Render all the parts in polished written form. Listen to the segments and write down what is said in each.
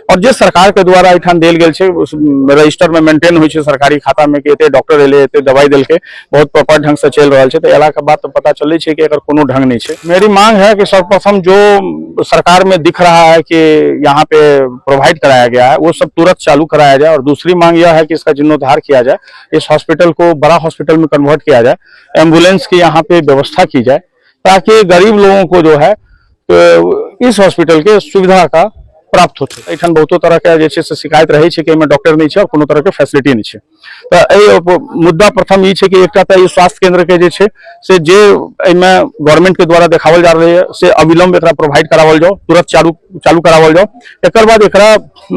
और जे सरकार के द्वारा एहिठाम देल गेल छै, रजिस्टर में मेंटेन होइ छै सरकारी खाता में कि एते डॉक्टर एले, एते दवाई देलकै, बहुत प्रॉपर ढंग से चलि रहल छै। तऽ एला के बाद तऽ पता चलै छै कि एकर कोनो ढंग नहि छै। मेरी मांग है कि सर्वप्रथम जो सरकार में दिख रहा है कि यहाँ पे प्रोवाइड कराया गया है, वो सब तुरंत चालू कराया जाए। और दूसरी मांग यह है कि इसका जीर्णोद्धार किया जाए, इस हॉस्पिटल को बड़ा हॉस्पिटल में कन्वर्ट किया जाए, एम्बुलेंस की यहाँ पे व्यवस्था की जाए, ताकि गरीब लोगों को जो है तो इस हॉस्पिटल के सुविधा का प्राप्त होते। एहिठाम बहुतो तरहके जे छै से शिकायत रहै छै कि एहिमे डॉक्टर नहि छै और कोनो तरहके फैसिलिटी नहि छै। तऽ एहि मुद्दा प्रथम ई छै कि एकटा तऽ ई स्वास्थ्य केंद्र के जे छै से जे एहिमे गवर्नमेंट के द्वारा देखावल जा रहलै से अविलंब एकरा प्रोवाइड करावल जाओ, तुरंत चालू चालू करावल जाओ। एकर बाद एकरा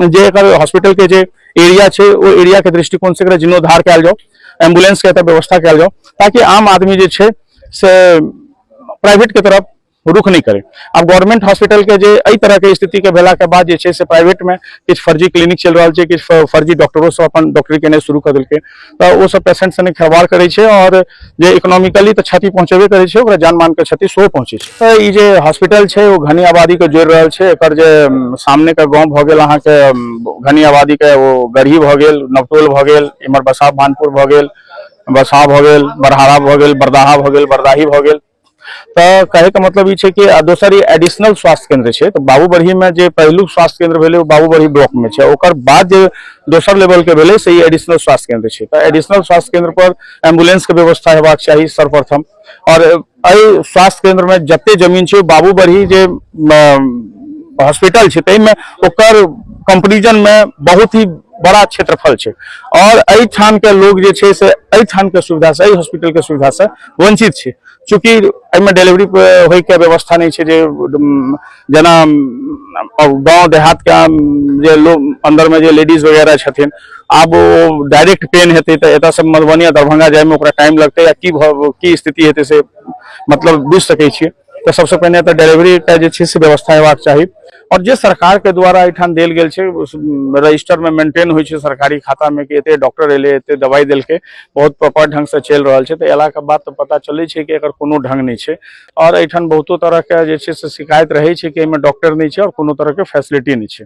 जे एकर हॉस्पिटल के जे एरिया छै, ओ एरिया के दृष्टिकोण से एकरा जीर्णोद्धार कयल जाओ, एम्बुलेंस के एतऽ व्यवस्था कयल जाओ, ताकि आम आदमी जे छै से प्राइवेट के तरफ रुख नहि करे। आब गवर्नमेंट हॉस्पिटल के जे एहि तरह के स्थिति के भेला के बाद जे छै से प्राइवेट में किछु फर्जी क्लिनिक चलि रहल छै, किछु फर्जी डॉक्टरो सब अपन डॉक्टरी केनाइ शुरू कऽ देलकै, तऽ ओ सब पेशेंट सने खिलवाड़ करै छै और जे इकोनॉमिकली तऽ क्षति पहुँचेबे करै छै, ओकरा जान मान के क्षति सेहो पहुँचै छै। तऽ ई जे हॉस्पिटल छै ओ घनी आबादी के जोड़ि रहल छै। एकर जे सामने के गाँव भऽ गेल अहाँके घनी आबादी के, ओ गढ़ी भऽ गेल, नवटोल भऽ गेल, इम्हर बसा भानपुर भऽ गेल, बसा भऽ गेल, बरहारा भऽ गेल, बरदाहा भऽ गेल, बरदाही भऽ गेल। तऽ कहैके मतलब ई छै कि दोसर ई एडिशनल स्वास्थ्य केंद्र छै, तऽ बाबूबरहीमे जे पहिलुक स्वास्थ्य केंद्र भेलै ओ बाबूबरही ब्लॉकमे छै, ओकर बाद जे दोसर लेवलके भेलै से ई एडिशनल स्वास्थ्य केंद्र छै। तऽ एडिशनल स्वास्थ्य केंद्र पर एम्बुलेंसके व्यवस्था हेबाक चाही सर्वप्रथम। आओर एहि स्वास्थ्य केंद्रमे जते जमीन छै, बाबूबरही जे हॉस्पिटल छै ताहिमे ओकर कंपेरिजनमे बहुत ही बड़ा क्षेत्रफल छै और एहिठाम के लोग जे छै से एहिठाम के सुविधा से, एहि हॉस्पिटल के सुविधा से वंचित छै। चूँकि एहिमे डिलीवरी होइके व्यवस्था नहि छै, जे जेना गाँव देहातके जे लोग अन्दरमे जे लेडीज वगैरह छथिन, आब ओ डायरेक्ट पेन हेतै तऽ एतऽसँ मधुबनी या दरभंगा जाइमे ओकरा टाइम लगतै या की की स्थिति हेतै से मतलब बुझि सकै छियै। तऽ सबसँ पहिने तऽ डिलीवरीके जे छै से व्यवस्था हेबाक चाही। और जे सरकार के द्वारा एहिठाम देल गेल छै, रजिस्टर में मेंटेन होइ छै सरकारी खाता में कि एते डॉक्टर एले, एते दवाई देलकै, बहुत प्रॉपर ढंग से चलि रहल छै। तऽ एला के बाद तऽ पता चलै छै कि एकर कोनो ढंग नहि छै और एहिठाम बहुतो तरह के जे छै से शिकायत रहै छै कि एहिमे डॉक्टर नहि छै और कोनो तरह के फैसिलिटी नहि छै।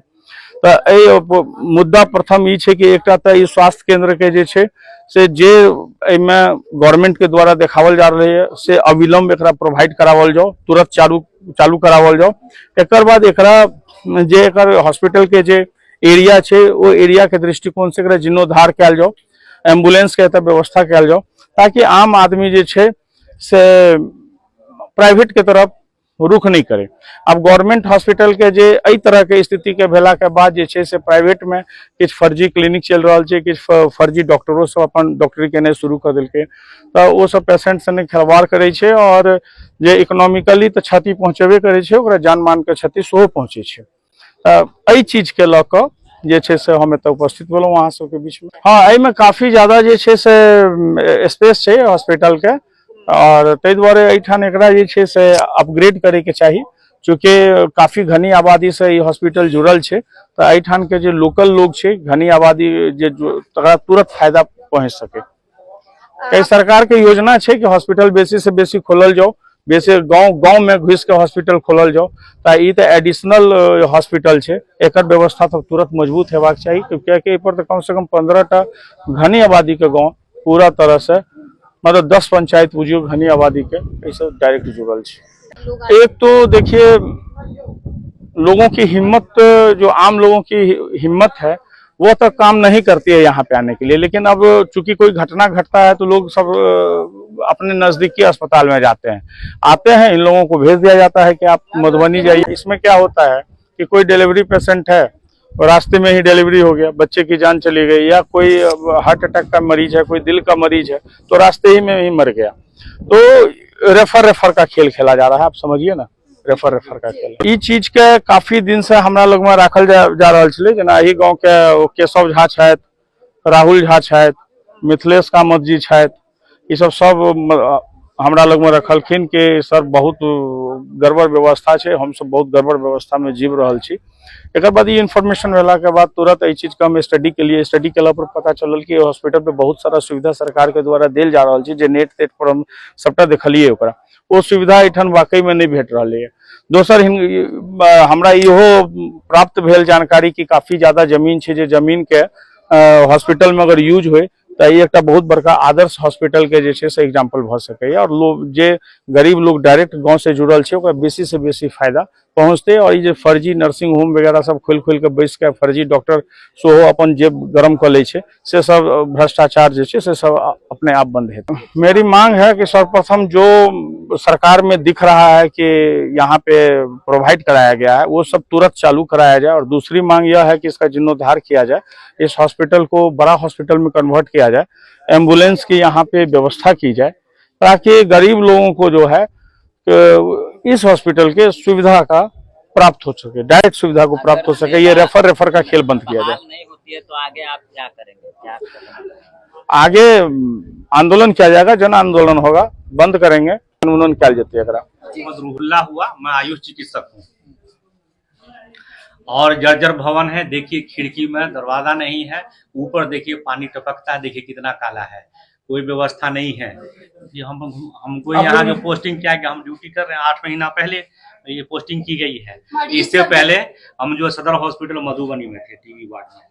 तऽ एहि मुद्दा प्रथम ई छै कि एकटा तऽ ई स्वास्थ्य केंद्र के जे छै से जे एहिमे गवर्नमेंट के द्वारा देखावल जा रहलै से अविलंब एकरा प्रोवाइड करावल जाओ, तुरंत चालू चालू करावल जाओ। एकर बाद एकरा जे एकर हॉस्पिटल के जे एरिया छै, ओ एरिया के दृष्टिकोण से एकरा जीर्णोद्धार कयल जाओ, एम्बुलेंस के एतऽ व्यवस्था कयल जाओ, ताकि आम आदमी जे छै से प्राइवेट के तरफ रुख नहि करे। आब गवर्नमेंट हॉस्पिटल के जे एहि तरह के स्थिति के भेला के बाद जे छै से प्राइवेट में किछु फर्जी क्लिनिक चलि रहल छै, किछु फर्जी डॉक्टरो सब अपन डॉक्टरी केनाइ शुरू कऽ देलकै, तऽ ओ सब पेशेंट सने खिलवाड़ करै छै और जे इकोनॉमिकली तऽ क्षति पहुँचेबे करै छै, ओकरा जान मान के क्षति सेहो पहुँचै छै। तऽ एहि चीजके लऽ कऽ जे छै से हम एतऽ उपस्थित भेलहुँ अहाँ सबके बीचमे। हँ, एहिमे काफी ज्यादा जे छै से स्पेस छै हॉस्पिटलके और ताहि दुआरे एहिठाम एकरा जे छै से अपग्रेड करैके चाही। चूँकि काफी घनी आबादी से ई हॉस्पिटल जुड़ल छै, तऽ एहिठाम के जे लोकल लोग छै, घनी आबादी जे, तकरा तुरंत फायदा पहुँच सके। कई सरकार के योजना छै कि हॉस्पिटल बेसी से बेसी खोलल जाओ, बेसी गांव गांव में घुस के हॉस्पिटल खोलल जाओ। तऽ ई तऽ एडिशनल हॉस्पिटल छै, एकर व्यवस्था तऽ तुरंत मजबूत हेबाक चाही, कियाकि एहि पर तऽ कम से कम 15 टा घनी आबादी के गांव पूरा तरह से, मतलब 10 पंचायत बुझियौ घनी आबादी के एहिसँ डायरेक्ट जुड़ल छै। एक तो देखिए, लोगों की हिम्मत, जो आम लोगों की हिम्मत है वो तो काम नहीं करती है यहाँ पे आने के लिए, लेकिन अब चूंकि कोई घटना घटता है तो लोग सब अपने नज़दीकी अस्पताल में जाते हैं, आते हैं, इन लोगों को भेज दिया जाता है कि आप मधुबनी जाइए। इसमें क्या होता है कि कोई डिलीवरी पेशेंट है और रास्ते में ही डिलीवरी हो गया, बच्चे की जान चली गई, या कोई हार्ट अटैक का मरीज है, कोई दिल का मरीज है, तो रास्ते ही में ही मर गया। तो रेफर रेफर का खेल खेला जा रहा है, आप समझिए ना, रेफर रेफर का खेल। ई चीज के काफी दिन से हमरा लग में राखल जा रहल छलै। जेना एहि गांव के ओ केशव झा छथि, राहुल झा छथि, मिथिलेश कामत जी छथि, ई सब सब हमरा लगमे रखलखिन कि सर बहुत गड़बड़ व्यवस्था छै, हमसब बहुत गड़बड़ व्यवस्थामे जीव रहल छी। एकर बाद ई इन्फॉर्मेशन भेलाके बाद तुरंत एहि चीजके हम स्टडी केलिए। स्टडी केला पर पता चलल कि हॉस्पिटल पे बहुत सारा सुविधा सरकार के द्वारा देल जा रहल छै, जे नेट तेट पर हम सबटा देखलिए ओकरा, ओ सुविधा एहिठाम वाकईमे नहि भेट रहलैए। दोसर हमरा इहो प्राप्त भेल जानकारी कि काफी ज्यादा जमीन छै, जे जमीनके हॉस्पिटलमे अगर यूज होइ तऽ ई एकटा बहुत बड़का आदर्श हॉस्पिटलके जे छै से एग्जाम्पल भऽ सकैए और लोग जे गरीब लोग डायरेक्ट गाँव से जुड़ल छै ओकरा बेसी से बेसी फायदा पहुँचतै। और ई जे फर्जी नर्सिंग होम वगैरह सब खोलि खोलि कऽ बैस कऽ फर्जी डॉक्टर सेहो अपन जेब गरम कऽ लै छै, से सब भ्रष्टाचार जे छै से सब अपने आप बंद हेतै। मेरी मांग है कि सर्वप्रथम जो सरकार में दिख रहा है कि यहाँ पे प्रोवाइड कराया गया है वो सब तुरंत चालू कराया जाए। और दूसरी मांग यह है कि इसका जीर्णोद्धार किया जाए, इस हॉस्पिटल को बड़ा हॉस्पिटल में कन्वर्ट किया जाए, एम्बुलेंस की यहाँ पे व्यवस्था की जाए, ताकि गरीब लोगों को जो है इस हॉस्पिटल के सुविधा का प्राप्त हो सके, डायरेक्ट सुविधा को प्राप्त हो सके। ये रेफर रेफर का खेल बंद किया जाए। नहीं होती है तो आगे आप क्या करेंगे? क्या करेंगे? आगे आंदोलन किया जाएगा, जन आंदोलन होगा, बंद करेंगे, आंदोलन किया जाती है। मोहम्मद रूहुल्ला हुआ, मैं आयुष चिकित्सक हूँ और जर्जर भवन है, देखिए खिड़की में दरवाजा नहीं है, ऊपर देखिए पानी टपकता है, देखिए कितना काला है, कोई व्यवस्था नहीं है। ये हम हमको यहाँ जो पोस्टिंग किया गया, हम ड्यूटी कर रहे हैं, 8 महीना पहले ये पोस्टिंग की गई है। इससे पहले हम जो सदर हॉस्पिटल मधुबनी में थे, टीबी वार्ड में।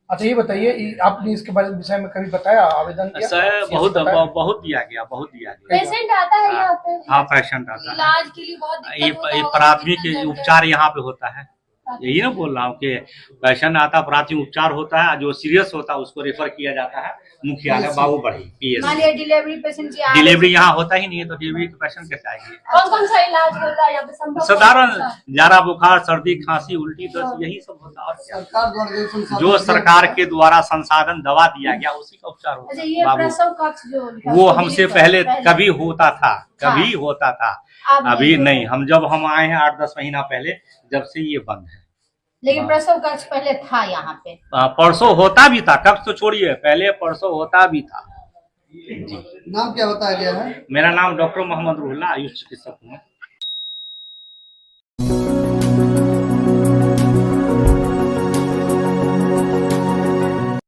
अच्छा ये बताइए, आपने इसके बारे में विषय में कभी बताया, आवेदन किया? सर बहुत बहुत दिया गया, बहुत दिया गया। पेशेंट आता है यहाँ पे? हाँ पेशेंट आता है, इलाज के लिए बहुत दिक्कत। ये प्राथमिक उपचार यहाँ पे होता है, यही ना बोल रहा हूँ कि पेशेंट आता, प्राथमिक उपचार होता है, जो सीरियस होता है उसको रेफर किया जाता है मुख्यालय Babubarhi PSC. Delivery patient delivery यहाँ होता ही नहीं है तो डिलीवरी के पेशेंट कैसे आएगी? कौन कौन सा इलाज होता है यहाँ पे? साधारण जाड़ा बुखार, सर्दी खांसी, उल्टी दस्त, यही सब होता है। और क्या जो सरकार के द्वारा संसाधन दवा दिया गया उसी का उपचार होता है। बाबू कक्ष जो वो हमसे पहले कभी होता था, कभी होता था, अभी नहीं। हम जब हम आए हैं 8-10 महीना पहले, जब से ये बंद है। लेकिन प्रसव कक्ष पहले था यहाँ पे? परसों होता भी था, कक्ष तो छोड़िए, पहले परसों होता भी था। नाम क्या बताया गया है? मेरा नाम डॉक्टर मोहम्मद रूहुल्ला, आयुष चिकित्सक हूँ।